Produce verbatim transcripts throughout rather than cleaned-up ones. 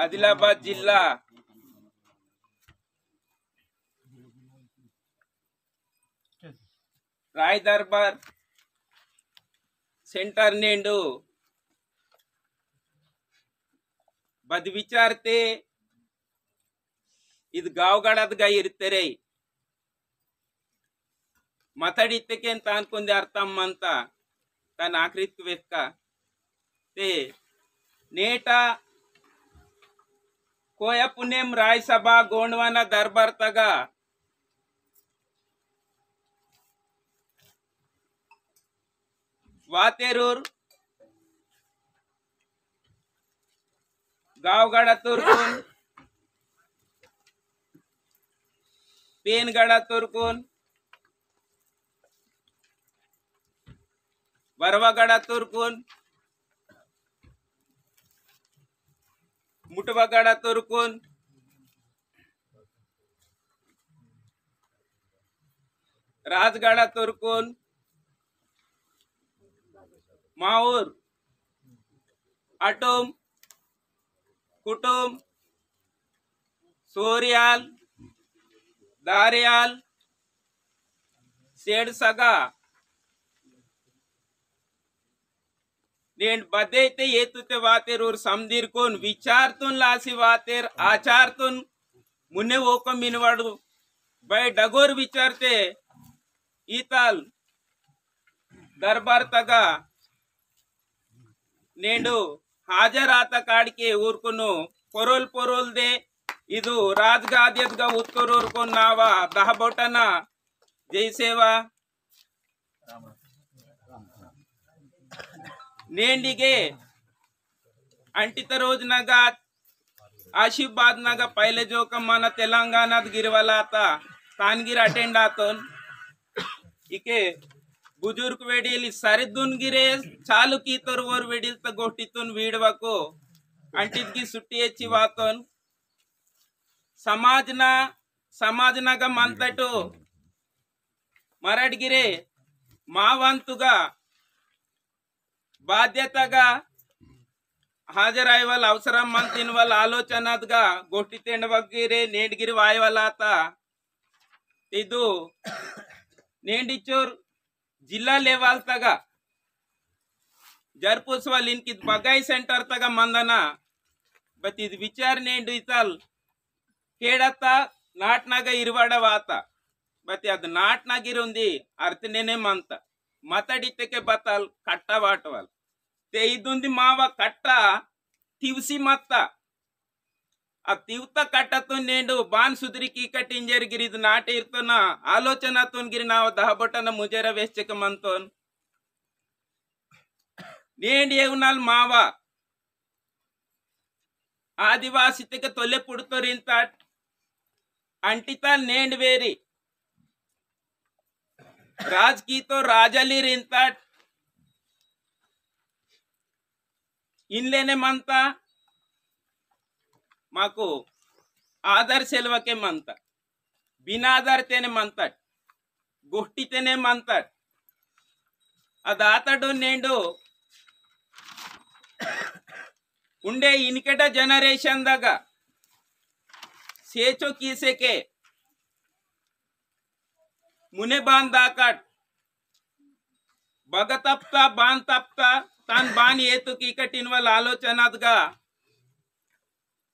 आदिलाबाद जिल्ला राय दरबार सेंटर नेंडु बद विचारते इद गावगाड़ादगा इरतेरे मतड़ी इत्तेकेन तान कुंदे अर्थम मंता तन आखिरित वेक्का ते नेटा कोया पुनेम राय सभा गोंडवाना दरबार तगा वातेरूर गावगाड़ा तुरकुन, पेनगाड़ा तुरकुन, वरवागाड़ा तुरकुन, मुटवागाड़ा तुरकुन, राजगाड़ा तुरकुन, माउर, अटुम, कुटुम, सोरियाल, दारियाल, सेडसगा, नेंड बदेते येतुते वातेर ओर समदीरकुन विचारतुन लासी वातेर आचारतुन मुन्ने वोको मिनवाडु बै डगोर विचारते ईताल दरबार तगा नेंडु हाजर आता काड़के ऊरकुनु पोरोल पोरोल दे इदु राजगाद्यतगा उत्तर ऊरकुन नावा दहबोटना जय सेवा नेंडिगे अंटित रोज नगा आशीर्वाद नगा पहले जोक मन तेलंगाणात गिरवलाता तानगिर अटेंड आतोन इके बुजुर्ग वेडिल सरिदुन गिरे चालू की तोर वोर वेडिल त गोष्टीतुन वीडवको अंटित की सुट्टी एच्ची वातोन समाजना समाजनगा मंतटो मराठगिरे मावंतुगा बाध्यतगा हाजर आयवल अवसरम मंतिनवल आलोचनादगा गोष्टी तेंडवगिरे नेंडगिरी वायवल आता इदु नेंडिचोर जिल्ला लेवल तगा जरपुसवल इनकी बगाई सेंटर तगा मंदना बत इद विचार नेंडु इतल केड़ता नाटनागा इरवाड़ा वाता बत अद नाटनागिर उंदी अर्थ नेने मंता मतड़ी तेके बतल कट्टा वाटवल ते इदुंदी मावा कट्टा तिवसी मत्ता आ तिवता कट्टातुन नेंडु बान सुधरी की कटिंजर गिरिद नाटे इर्तोना आलोचनातुन गिरि नाव दहबोटन मुजेरा वेस्चक मंतोन नेंड येवनाल मावा आदिवासी तेके तोले पुड़तोर इंताट अंटिताल नेंड वेरी राजकीय तो राजलीर इंताट इनलेने मंता माको आदर सेलवके मंता बिना आदर तेने मंतट गोष्टी तेने मंतट अदातडो नेंडो उंडे इनकेटा जनरेशन दगा सेचो कीसेके मुने बान दाकट बग तप्ता बान तप्ता तान बान येतु की कटिन वाल आलोचनादगा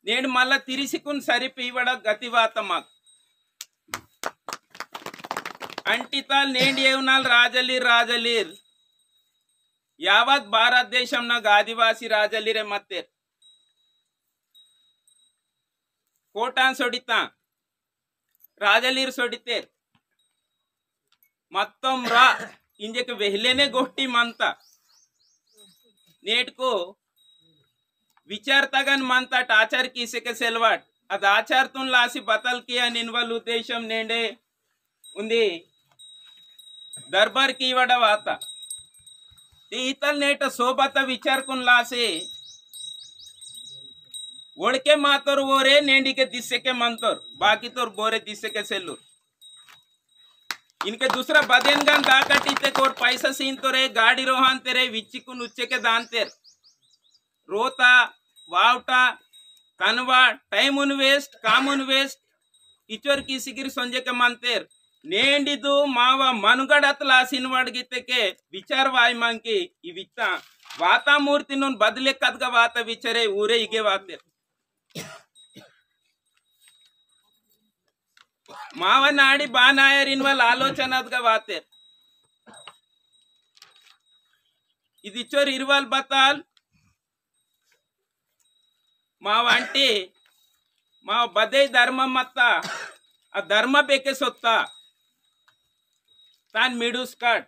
नेंड मल्ला तिरिसिकुन सरी पीवड़ा गतिवातमक अंटिताल नेंड येवनाल राजलीर राजलीर यावत भारत देशम नग आदिवासी राजलीरे मत्तेर कोटान सोडिता राजलीर सोडितेर मत्तम रा इंजेक वेहलेने गोष्टी मंता नेटको विचार तगन मंता आचार कीसेके सेलवाट अद आचार तुन लासी बतल किया निनवल उद्देशम नेंडे उन्दी दरबार की वड़ा वाता ते इतल नेट सोबत विचार कुन लासे ओड़के मातोर ओरे नेंडी के दिस्से के मंतोर बाकी तोर बोरे दिस्से के सेल्लुर इनके दूसरा बदेन गन दाकट इत्ते कोर पैसा सीन तोरे गाड़ी रोहान तेरे विच्ची कुन उच्चे के दान तेर रोता वावटा तनवा time उन waste, काम उन waste, इचोर किसिगिर सोंजेके मंतेर। नेंडिदु मावा मनुगडत लासिन वाडगितेके विचार वाई मंकी इविता वाता मूर्ति नुन बदले कदगा वाता विचारे ऊरे इगे वातेर। मावा नाडी बानायर इनवल आलोचनादगा वातेर। इदिचोर इरवल बताल मावा अंटे मावा बदे धर्म मत्ता, आ धर्म बेके सोत्ता। तान मिडुस काट,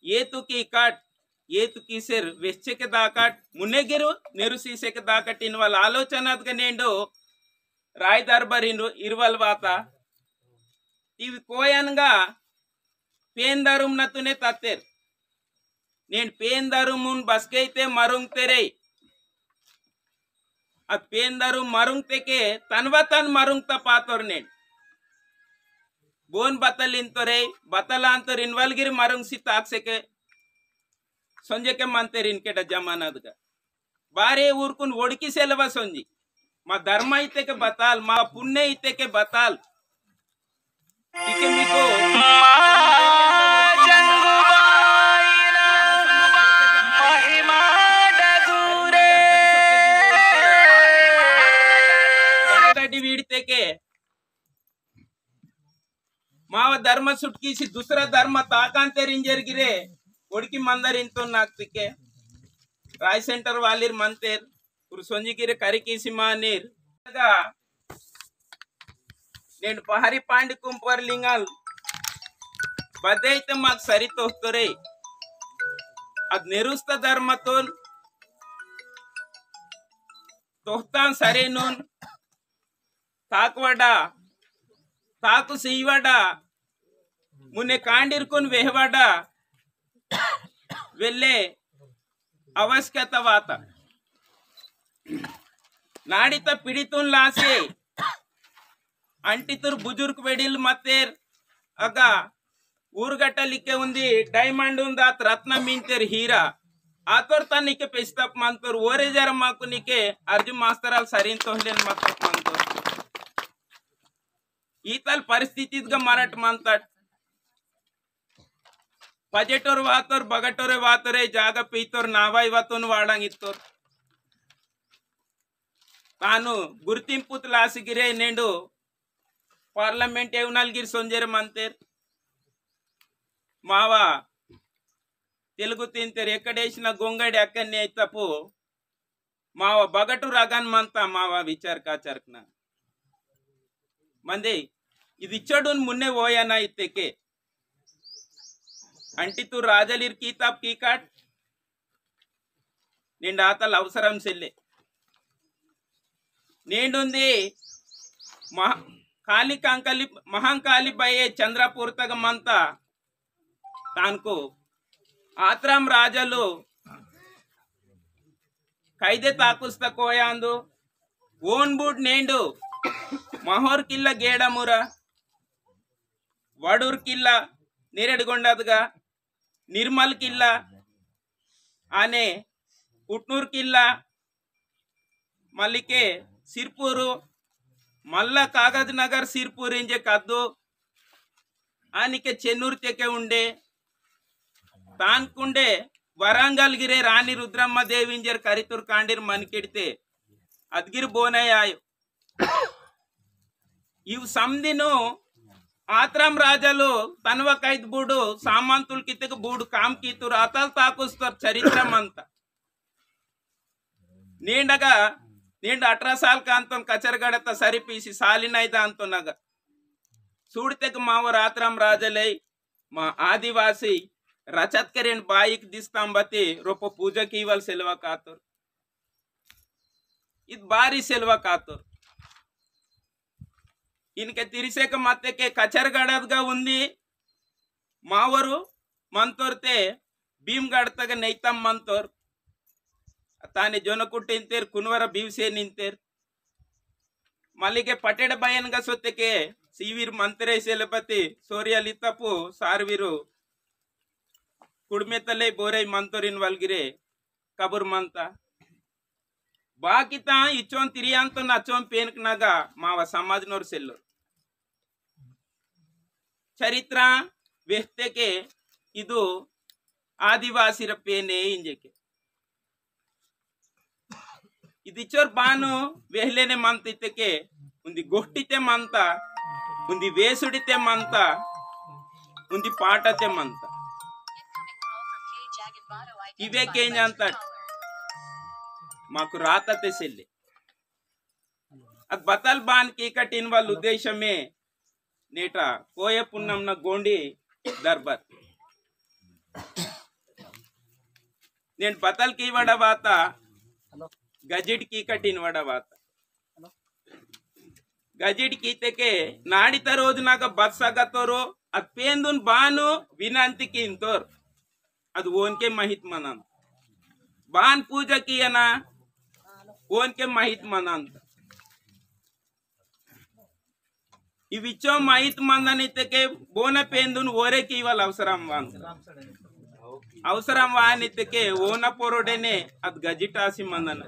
ये तु की काट, ये तु की सेर वेच्चे के दाकाट, मुन्ने गिरु नेरुसी से के दाकाट इनवल आलोचनादगा नेंडो राय दरबार इनु-, इरवल वाता। इव कोयनगा पेन दारुम नतुने तत्तेर। नेन पेन दारुमुन बसकेते मरुंग तेरे। अद पेन दारुम मरुंग तेके तनवा तन मरुंग ता पातोर नेन। बोन बतल इंतोरे, बतल आंतोर इनवलगिर मरुंग सी ताक सेके। सोंजेके मंतेर इनकेटा जमानादगा। बारे उरकुन ओड़की सेलवा सोंजी। मा धर्म इत्तेके बताल, मा पुण्य इत्तेके बताल। इके मिको मा जंगुबाई नाम महिमा डगुरे। तड़ी वीड़तेके माव धर्म सुटकीसी दूसरा धर्म ताकांतेर इंजेर गिरे, ओड़की मंदर इंतो नाक तिके। राय सेंटर वालीर मंतेर, उर सोंजी गिरे करिकीसी मानीर। नेन पहारी पांडी कुंपर लिंगल बदेइत माक सरी तोहतोरे। अद नेरुस्त धर्मतोन तोहतान सरेनुन ताकवाडा, ताकु सीवाडा, मुने कांडिरकुन वेहवाडा, वेल्ले आवश्यकता वाता। नाड़ित पीड़ितुन लासे, अंटितुर बुजुर्ग वेडिल मतेर, अगा, ऊरगटल इके उंदी diamond उंदात रत्न मिंतेर हीरा। आतोर तन इके पेस्तप मंतोर ओरे जरा माकु निके अर्जु मास्तराल सरीन तोहलेन मत्तप मंतोर। ईतल परिस्थितितगा मरट मंतट। पजेटोर वातोर, बगटोरे वातोरे, जागा पीतोर, नावाई वातोन वाड़ांग इत्तोर। तानु गुर्तिंपुत लासिगिरे नेंडु parliament एवनाल गिर सोंजेर मंतेर। मावा तेलुगु तिंतेर एकडेसिन गोंगडि अक्कन्ने इत्तपु मावा बगटु रगन मंता मावा विचार काचरकना। मंदे इदि चडुन मुन्ने वोयना इत्तेके। अंटितु राजलिर कीताब कीकाट। निंड आतल अवसरम सेल्ले। नेंडुंदी महा-, काली कंकली, महांकाली बये चंद्रपुरतग मंता तानको आत्राम राजलो कैदे ताकुस्ता कोयांदो ओन बूट नेंडो माहोर किल्ला गेडामुरा, वडूर किल्ला नेरेडगोंडादगा, निर्मल किल्ला, आने उटनूर किल्ला, मलिके सिरपुरु, मल्ला कागज नगर सिरपुर इंजे कद्दु, आनिके चेन्नूर तेके उंडे, तानकुंडे वरंगल गिरे रानी रुद्रम्मा देवी इंजेर करितुर कांडिर मनकिडते, अदगिर बोनय आयो। इव समदिनु आत्राम राजालु तनवा कैद बूडु सामंतुल कितक बूडु काम कीतुर अतल ताकुस्तर चरित्र मंता। नींडगा, नींड अठारह साल कांतोन कचरगड़ता सरी पीसी सालिन ऐदा अंतोनगा। सूड़तेक मावर आत्राम राजालै, मा आदिवासी रचत करेन बाईक दिस्ताम बते रोपो पूजा कीवल सेलवा कातोर। इद बारी सेलवा कातोर। इनके तिरिसेक मत्तेके कचरगड़दगा उंदी मावरु मंतोरते भीमगड़तग नैतम मंतोर। ताने जोनकुट इंतेर, कुनवर भीमसेन इंतेर। मलिके पटेड बयनगा सोत्तेके सीवीर मंतरे सेलपति सोरिया लितपु सारवीरु कुड़मेतले बोरई मंतोरिन वलगिरे कबुर मंता। बाकिता इचोन तिरियांतो नचोन पेनक नगा मावा समाज नोर सेल्लो। चरित्र वेहते के इदु आदिवासी र पेने इंजेके। इदिचोर बानु वेहलेने मंत इतेके उन्दी गोष्टिते मंता, उन्दी वेसुडिते मंता, उन्दी पाटते मंता। इवे केंजंता माकु रातते सेल्ले। अद बतल बान की कठिन वाल उद्देश्य में नेटा कोये पुन्नम न गोंडी दरबार। नेन बतल की वड़ा बाता, गजिट की कठिन वड़ा बाता। गजिट की तेके नाड़ी त रोज नाग बत्सा गतोरो, अद पेंदुन बानु विनंती की इंतोर। अद ओनके महित मनन। बान पूजा कियना, ओनके महित मनन। इविचो महित मनन इतेके बोन पेंदुन ओरे कीवल अवसरम वान। अवसरम वान इतेके ओन पोरोडेने अद गजिटासी मनन।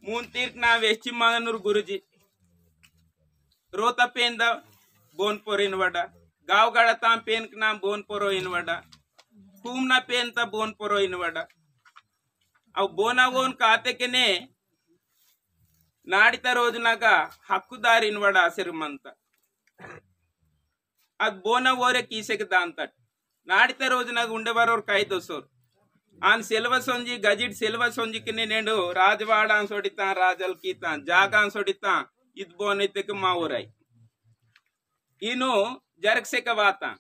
मून तीर्क ना वेस्ची मंगनूर गुरुजी। रोता पेंदा बोन पोरो इनवड़ा। गाव गाड़ा ताम पेनक ना बोन पोरो इनवड़ा। कूम ना पेनता बोन पोरो इनवड़ा। अव बोना वोन काते केने नाड़िता रोजनागा हक्कुदार इनवड़ा आसिर मंता। अद बोना वोरे कीसेक दांतट। नाड़िता रोजनाग उंडे वरोर काई दोसोर। आन सेलवा सोंजी, गजिट सेलवा सोंजी किने नेंडो राजवाड़ान सोडिता, राजल कीता, जागान सोडिता, इद बोने तेक मावराई। इनो जरक से कवाता।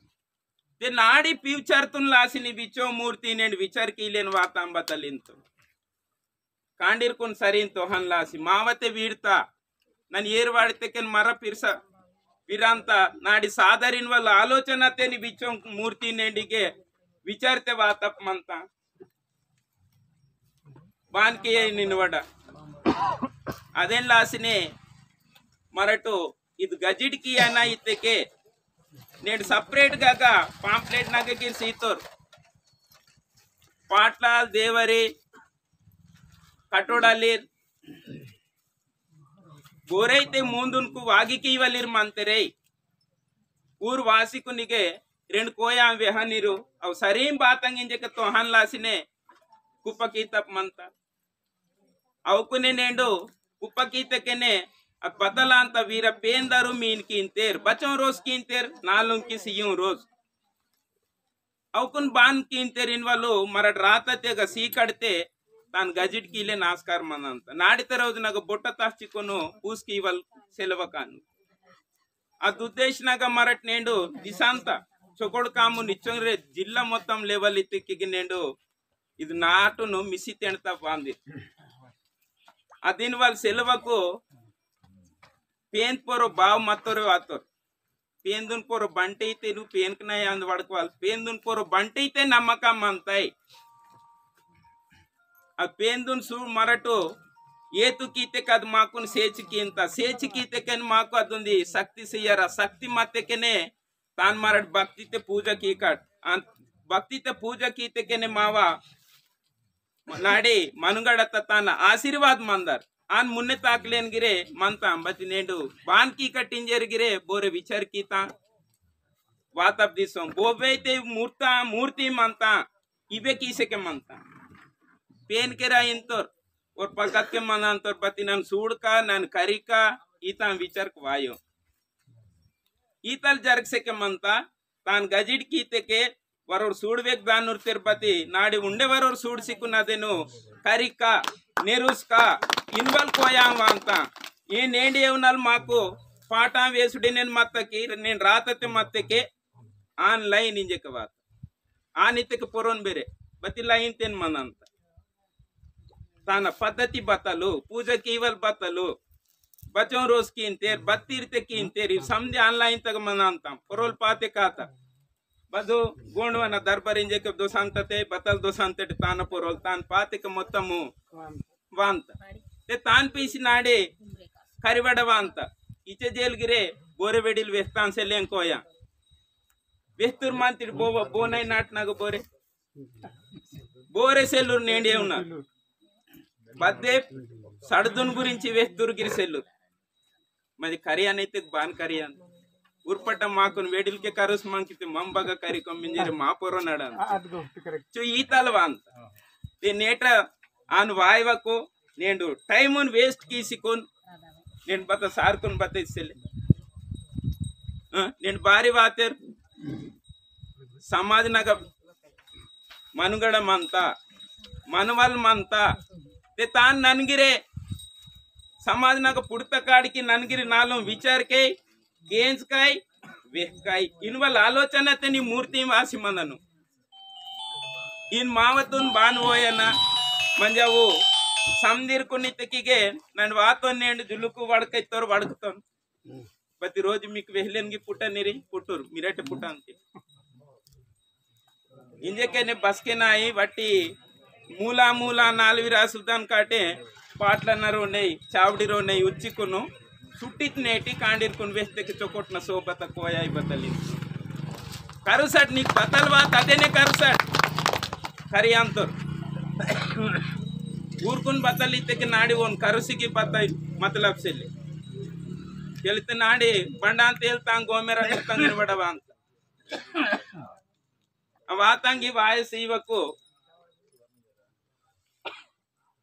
ते नाड़ी फ्यूचर तुन लासिनी बिचो मूर्ति नेंड विचार कीलेन वातां बतलिन तो। कांडिरकुन सरीन तोहन लासी मावते वीरता। नन एरवाड़ते केन मर पिरसा पिरांता नाडी सादरिन वल आलोचना तेनी बिचों मूर्ति नेंडिगे विचारते वातप मंता। बान के निनवड़ा। अदेन लासिने मरटो इद गजिट कियाना इत्तेके नेड separate गागा pamphlet नगे गिर सीतोर। पाटलाल देवरे कटोड़ालेर बोरैते मूंदुनकु वागी कीवलिर मंतेरे। ऊर वासिकुनिगे रेंड कोया वेहनिरु। अव सरीम बातंग इंजेके तोहन लासिने कुपकी तप मंता। अवकुने नेंडो कुपकी तकेने अक बतलांत वीर पेंदरु मीन कींतेर, बचों रोज कींतेर, नालुं की सियुं रोज। अवकुन बान कींतेर इनवलो मरड रात तेग सीकड़ते तान गजिट कीले नासकार मनंत। नाडित रोज नग बोट्ट तास चिकोनो पूस कीवल सेलवकानु। अद उद्देश नग मरट नेंडो दिसंत चोकोड़ कामु निचोंग रे जिल्ला मोत्तम level इत्तिकिग नेंडो इद नाटुनु मिसी तेंडता पांदी। अदिन वाल सेलवको पेंद पोरो बाव मत्तोरे वातोर। पेंदुन पोरो बंटे इते नु पेनकना यांद वड़कवाल। पेंदुन पोरो बंटे इते नमका मंताई। अद पेंदुन सु मरटो येतु कीते कद माकुन सेच कींता। सेच कीते केन माकु अदुंदी शक्ति सियरा। शक्ति मत्ते केने तान मरट भक्ति ते पूजा कीकट। अन भक्ति ते पूजा कीते केने मावा नाडे मनुगड़त तान आशीर्वाद मंदर। आन मुन्ने ताकलेन गिरे मंता बति नेंडु बान कीकट इंजेर गिरे बोरे विचार कीता। वातप दिसों बोबे ते मूर्ता, मूर्ति मंता। इबे कीसेके मंता। पेनकेरा इंतोर और पकत के मनांतोर बति नन सूड़का, नन करिका, इतां विचार क्वायो। ईतल जरगसेके मंता। तान गजिट कीतेके वरोर सूड़ वेग दानुर तेर बति नाडी उंडे वरोर सूड़ सिकुना देनु। करिका, नेरुसका, इनवल कोयां वांता। ये नेंडी एवनल माको पाटां वेसुडी नेन मत्तकी, नेन रातते मत्तेके online इंजेके वात। आन इत्तेके पोरोन बेरे, बति line तेन मनंता। ताना पद्धति बतलु, पूजा कीवल बतलु, बचों रोज कींतेर, बत्तीरते कींतेर, इव समदे online तग मनांता, पोरोल पाते काता। बदो गोंडवाना दरबार इंजेके दोसांतते, बतल दोसांतते ताना पोरोल, तान पातेके मोत्तमु वांता। ते तान पीसी नाडे करिवड़ वांता। इचे जेल गिरे बोरे वेडिल वेस्तान से लेंकोया। वेस्तुर मांतिड़ बो-, बोनाई नाटनाग बोरे। बोरे सेल्लूर नेंडे उन्ना। बद्दे सड़दुन गुरिंची वेहतुर गिर सेल्लूर। मदि करियान इत्तेके बान करियान। उर्पट माकुन वेडिलके करुस मांकिते मम बगा करिकोम इंजेरे मा पोरो नडन। आ, अद गोष्ट correct। चो ईतल वांता। ते नेटा आन वायवको नेंडु time उन waste कीसिकुन नेंड बता सारकुन बता इसेले। अ, नेंड बारी वातेर समाज नगा मनुगड मंता, मनवल मंता, ते तान ननगिरे समाज नग पुड़ता काड़की ननगिरे नालों विचार के, केंज काई, वेह काई। इनवल आलोचना ते नी मूर्ति वासी मंदनु। इन मावतुन बान वोयना, मंजा वो समदीर कुनी तकिगे, नन वातो नेंड जुलुकु वड़कैतोर वड़कतोन। बति रोज मिक वेहलेन गी पुटा निरी पुटुर मिरेट पुटा अंति। इंजेके ने बसके नाई वट्टी मूला मूला नालवी रासुदान काटे पाटला नरो नहीं चावड़ी रो नहीं उच्चिकुनु सुट्टित नेटी कांडिर कुन वेहतेके चोकोट न सोबत कोयाई बतली। करुसट निक बतल बात अदेने करुसट करियांतोर। ऊरकुन बतल इत्तेके नाड़ी वोन करुसी की बतल मतलब सेले। तेलते नाड़ी बंडान तेल तांग गोमेरा निक तांग निर्बड़ा बांग। अब आतांगी वायस इवको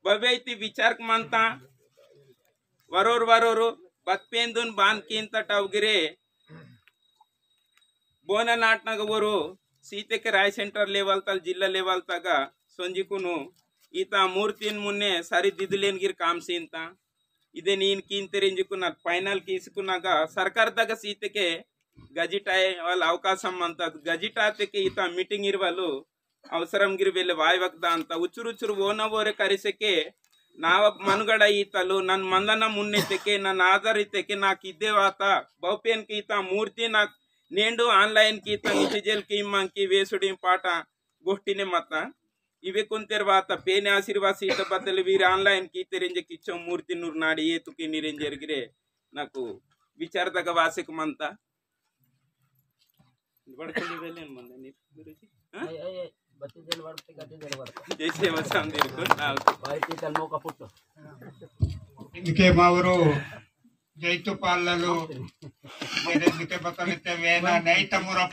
बबे इति विचार मंता। वरोर वरोर बतपेंदुन बान कींतट अवगिरे बोना नाटनग वरो सीतेके राय center level तल जिल्ला level तगा सोंजिकुनु इता मूर्तिन मुन्ने सरी दिदुलेन गिर काम सींता। इदे नीन कींतेर इंजिकुना final कीसुकुनागा सरकार दगा सीतेके गजिट आय वाल अवकाशम मंता। गजिट आतेके इता meeting इरवालु अवसरम गिर वेले वायवक दांता उचुर उचुर वोना वोरे करिसेके नाव मनुगड़ा ईतलु नन मंदना मुन्ने तेके नन आदर इतेके नाक इद्दे वाता बहुपेन के इता मूर्ति नाक नेंडु online की तंग डिजेल की मंकी वेसुडी पाटा गोष्टीने मता। इवे कुंतेर वाता पेने आशीर्वाद सीता बतल वीर online की तेरेंजे किच्चो मूर्ति नुरनाड़ी ये तुके निरेंजर गिरे नाकु विचार तक वासिक मंता। वड़कली वेलेन मंदे नी गुरुजी। हाँ? ए, ए, ए, बत्ती देल वड़कते, गड्डी देल वड़कते। जैसे मचाम दिल को नाल को। भाई, पीतल मौका पुट्टो। इनके मावरो जैतु पाललो, मेरे इनके बतल इत्ते वेना, नहीं तमुरा